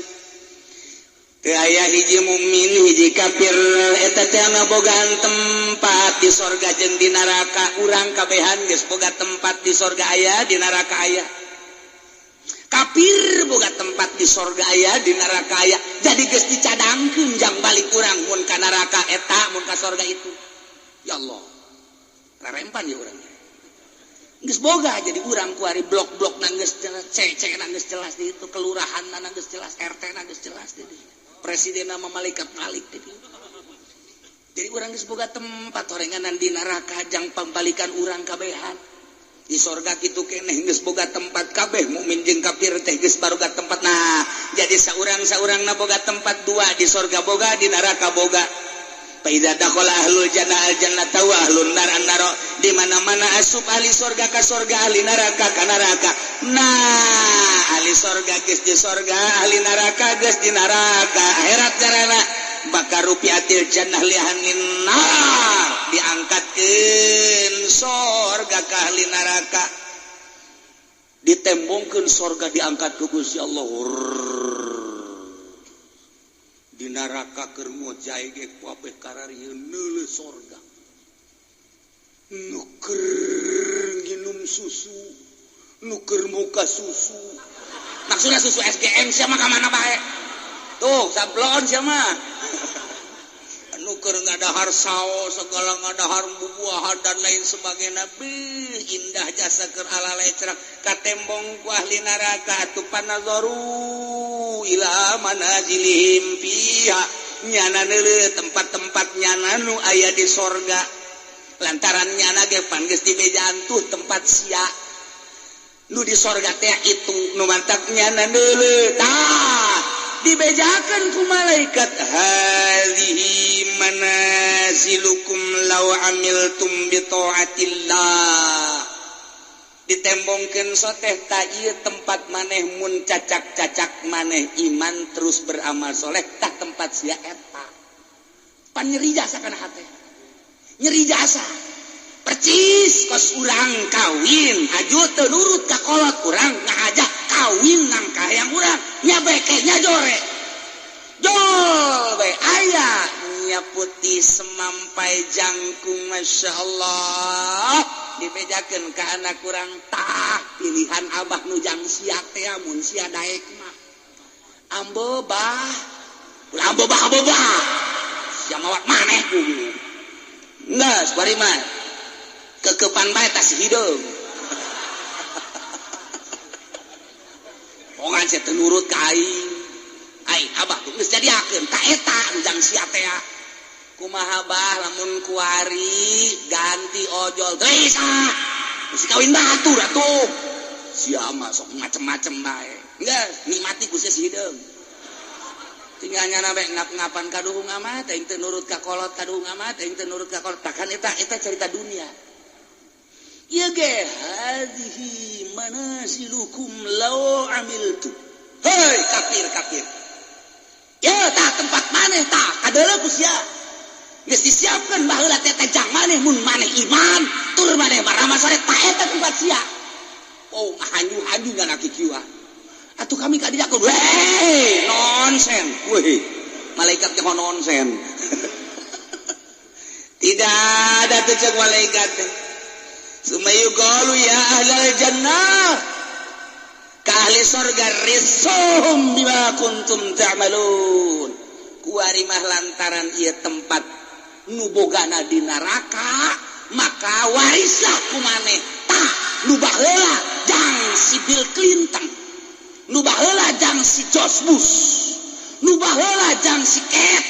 Teu aya hiji mukmin hiji kafir eta teh ngabogaan tempat di sorga jeung di neraka. Urang kabehan geus boga tempat di sorga aya, di neraka aya. Kafir boga tempat di sorga aya, di neraka aya. Jadi geus dicadangkeun jang balik urang mun ka neraka eta, mun ka sorga itu. Ya Allah, rarempan ya urang. Geus boga jadi urang kuari blok-blok na geus jelas, CC na geus jelas di itu, kelurahan na geus jelas, RT na geus jelas di dieu. Presiden sama malaikat malik di dieu. Jadi urang geus boga tempat horenganan di neraka jang pambalikan urang kabehan. Di sorga kitu keneh geus boga tempat kabeh mukmin jeung kafir teh geus baroga tempat. Nah, jadi saurang-saurangna boga tempat dua, di sorga boga, di neraka boga. Fa idza dakhala ahlul jannah al jannata wa ahlun nar an nar. Di mana-mana asup ahli sorga ka sorga, ahli neraka ka neraka. Nah, ahli sorga geus di sorga, ahli neraka geus di neraka. Akhirat jarana bakal rupiatil jannah li ahlin nar, diangkatkeun sorga ka ahli neraka, ditembongkeun sorga diangkat ku Gusti Allah. Di neraka keur ngojay ge kabeh kararieun neuleuh sorga, nu keur nginum susu, nu keur muka susu, maksudna susu SGM sia mah ka mana bae tuh sablon sia mah. Nu keur ngadahar saos segala ngadahar bubuahan dan lain sebagainya, beuh indah jasa keur alalai cerah katembong ku ahli neraka atuh panazaru ila manazilihim fiha, nyana neuleuh tempat-tempat nyana nu aya di sorga. Lantaran nyana ge pan geus dibejaan tuh tempat sia nu di sorga teh itu nu mantak nyana neuleuh tah dibejakan ku malaikat, hadhihi manazilukum law amiltum bi taatillah. Ditembongkeun soteh ta ieu tempat maneh mun cacak-cacak maneh iman terus beramal soleh tah tempat sia eta. Pan nyeri jasa kana hate, nyeri jasa percis kos urang kawin haju teu nurut ka kolot urang ngajak kawin nang kahayang urang nya beke nya jore jol bae aya nya putih semampai jangkung masya Allah dibejakeun ka anak urang tah pilihan abah nu jang sia teh mun sia daek mah ambo bah ulah ambo bah ambo bah sia mawat maneh ku geus bari mah kekepan bae tas hideung. Pongan sia teu nurut ka aing. Ai abah geus jadiakeun ka eta nu jang sia teh. Kumaha bah lamun kuari ganti ojol teu bisa. Geus kawin batur atuh. Sia mah sok macem-macem bae. Geus nikmati ku sia si hideung. Tinggal nyana bae ngap-ngapan kaduhung amat aing teu nurut ka kolot kaduhung amat aing teu nurut ka kolot. Takan eta eta cerita dunia. Ieu ge hadhihi manasilukum law amiltu. Hei kafir kafir. Ya tah tempat maneh tah kadeuleu ku sia. Geus disiapkeun baheula teh teh jang maneh mun maneh iman tur maneh baramal soleh tah eta tempat sia. Oh hanyu-hanyu ngana kikieuan. Atuh kami ka dieu weh nonsen. Weh malaikat teh nonsen. Tidak ada tuh cek malaikat teh. Sumayuqalu ya ahlal jannah ka ahli sorga risuhum bima kuntum ta'malun. Kuari mah lantaran ieu tempat nu bogana di neraka maka warislah ku maneh tah nu baheula jang si Bill Clinton, nu baheula jang si George Bush, nu baheula jang si Cat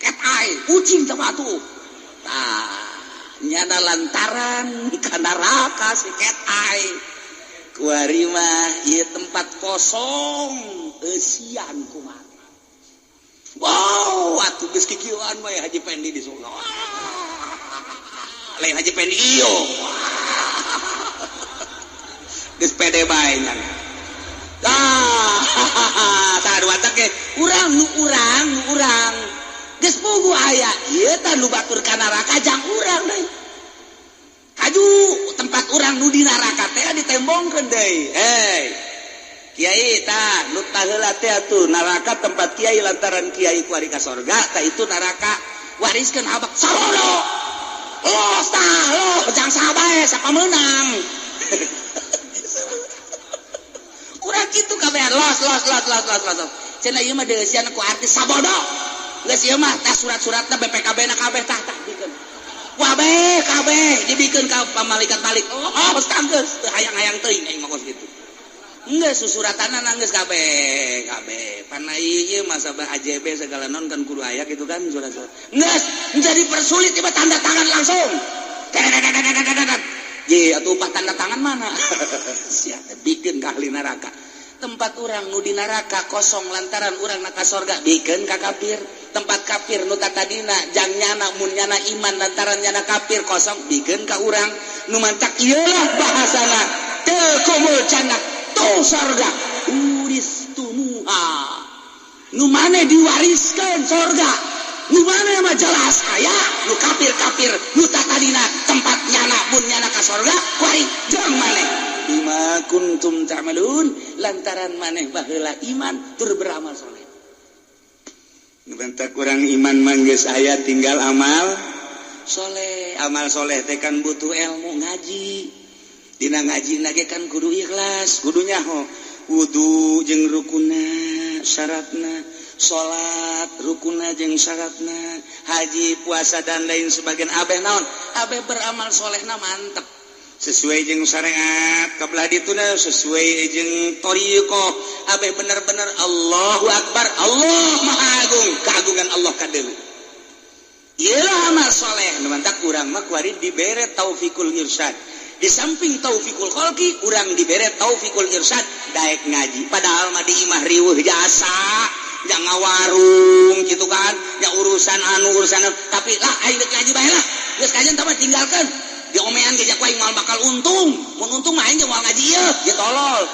Cat Eye kucing teh atuh tah nyana lantaran ka neraka si Cat Eye Kuari mah ieu tempat kosong eusian kumaha. Wow, atuh geus kikieuan we Haji Pendi di surga. Lain Haji Pendi iyo. Geus pede bae nya. Ah, tah watak ge urang nu urang nu urang. Geus puguh aya ieu tah nu batur ka neraka jang urang deui. Kaju tempat urang nu di neraka teh ditembongkeun deui. Hei. Kiai tah nu taheula teh atuh neraka tempat kiai lantaran kiai kuari ka sorga tah itu neraka wariskeun abak sarono. Los tah lo jang saha bae sapa meunang. Urang kitu kabehan los los los los los los. Cenah ieu mah deusian ku artis sabodo. Geus ieu mah tah surat-suratna BPKB na kabeh tah tah bikeun. Wabeh kabeh dibikeun ka malaikat balik. Oh, geus geus teu hayang-hayang teuing aing mah kos kitu. Geus susuratanna geus kabeh kabeh. Pan ieu mah sabah AJB segala non kan kudu aya kitu kan surat-surat. Geus jadi persulit tiba tanda tangan langsung. Ye atuh upah tanda tangan mana? Sia bikin ka ahli neraka. Tempat urang nu di neraka kosong lantaran urang na ka sorga bikeun ka kafir. Tempat kafir nu tatadina jang nyana mun nyana iman lantaran nyana kafir kosong bikeun ka urang. Nu mantak ieulah bahasana tilkumul jannah tu sorga uristumuha. Nu mane diwariskeun sorga. Nu mane mah jelas aya nu kafir-kafir nu tatadina tempat nyana mun nyana ka sorga kuari jang maneh. Bima kuntum ta'malun lantaran maneh baheula iman tur beramal soleh. Bentak kurang iman manggeus aya tinggal amal soleh. Amal soleh teh kan butuh ilmu ngaji. Dina ngaji ge kan kudu ikhlas, kudu nyaho wudu jeung rukunna syaratna, salat rukunna jeung syaratna, haji, puasa dan lain sebagainya. Abeh naon? Abeh beramal solehna mantep. Sesuai jeung syariat kabelah dituna sesuai jeung thariqah. Abeh bener-bener Allahu Akbar, Allah Maha Agung, keagungan Allah kadeuleu. Iyalah amal soleh, nu mantak urang mah kuari dibere taufikul irsyad. Di samping taufikul kholqi, urang dibere taufikul irsyad daek ngaji. Padahal mah di imah riweuh jasa, jang ngawarung gitu kan, ya urusan anu urusan anu. Tapi lah aing deuk ngaji bae lah. Geus kajian tah mah tinggalkeun. Diomean ge jak aing moal bakal untung. Mun untung mah aing ge moal ngaji ieu, ge tolol.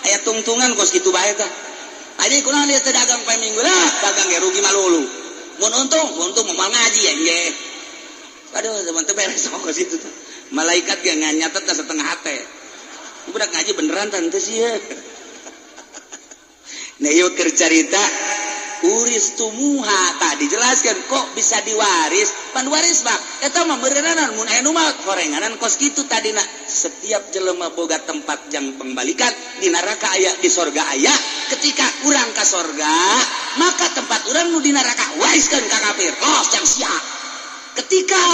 Aya tungtungan kos kitu bae tah. Aja kunaon ieu teh dagang poe minggu lah, dagang ge rugi malulu. Mun untung, untung moal ngaji ya nge. Aduh, teman teh beres kos kitu tah. Malaikat ge nyatet tah setengah hate. Budak ngaji beneran tante sih ya. Nah, ieu keur carita uristumuha tadi dijelaskan kok bisa diwaris. Pan waris mah eta mah meureunana mun aya nu maot horenganan kos kitu tadina. Setiap jelema boga tempat jang pembalikan di neraka aya, di sorga aya. Ketika urang ka sorga maka tempat urang nu di neraka wariskeun ka kafir. Los jang sia. Ketika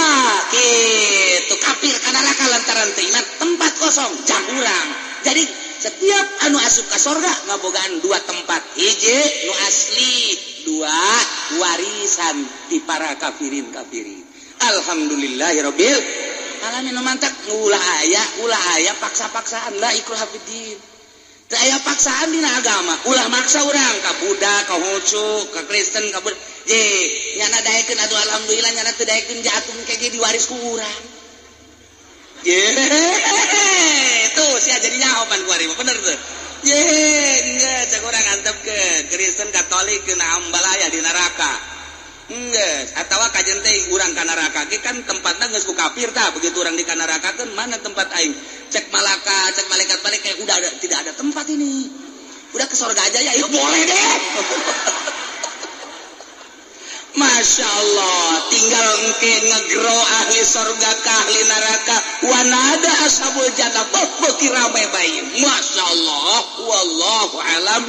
kitu kafir ka neraka lantaran teu iman tempat kosong jang urang. Jadi setiap anu asup ka sorga ngabogaan dua tempat, hiji nu asli, dua warisan di para kafirin kafirin. Alhamdulillahirabbil alamin. Nu mantak ulah aya paksa-paksaan la ikrah fiddin. Teu aya paksaan dina agama, ulah maksa urang ka Buddha, ka Konghucu, ka Kristen, ka Buddha. Je, nyana daekeun atuh alhamdulillah, nyana teu daekeun jatuh kege diwaris ku urang. Ye, tuh sia jadi nyaho pan kuari mah bener tuh. Ye, geus cek urang antepkeun Kristen Katolik kena ambalaya di neraka. Geus, atawa kajen teh urang ka neraka ge kan tempatna geus ku kafir tah, begitu urang di ka neraka kan mana tempat aing? Cek malaka, cek malaikat balik kayak udah ada, tidak ada tempat ini. Udah ke surga aja ya, ya boleh deh. Masya Allah, tinggal engke ngegro ahli surga ke ahli neraka. Wanada ashabul jannah, beuki rame bae. Masya Allah, wallahu alam.